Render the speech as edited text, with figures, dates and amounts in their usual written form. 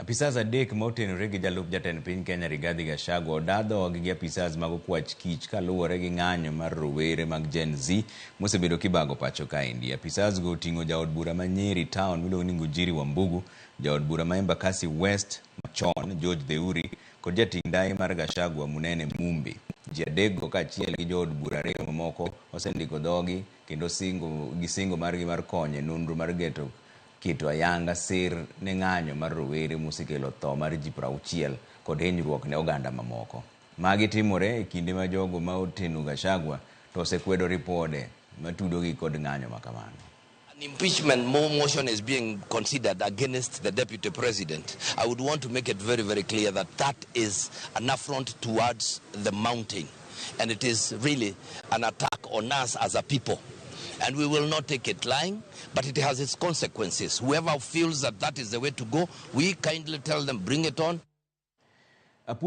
Apisas 3 ma otenore gi jalup jatend piny Kenya Rigathi Gachagua oda dhogi gi apisas mag okwach kich kaluwore gi ng'anyo mar rowere mag Gen Z mosebedo kibago pacho kaendi. Apisas go oting'o jaod bura ma Nyeri Town miluongo ni Ngujiri Wambugu, jaod bura ma Embakasi West machon George Theuri kod jating' ndai mar Gachagua Munene Mumbi. Ji 3 go kaachiel gi jood bura 2 mamoko osendiko dhogi kendo singo gi singo margi mar konyo e nonro mar geto keto ayanga sir ne ng'anyo mar rowere mosekelo tho mar ji 60 kod hinyruok ne oganda mamoko. Magi timore e kinde ma jogo ma oteno Gachagua to osekwedo ripode matudogi kod ng'anyo makamano. An impeachment motion is being considered against the deputy president. I would want to make it very, very clear that that is an affront towards the mountain. And it is really an attack on us as a people. And we will not take it lying, but it has its consequences. Whoever feels that that is the way to go, we kindly tell them, bring it on.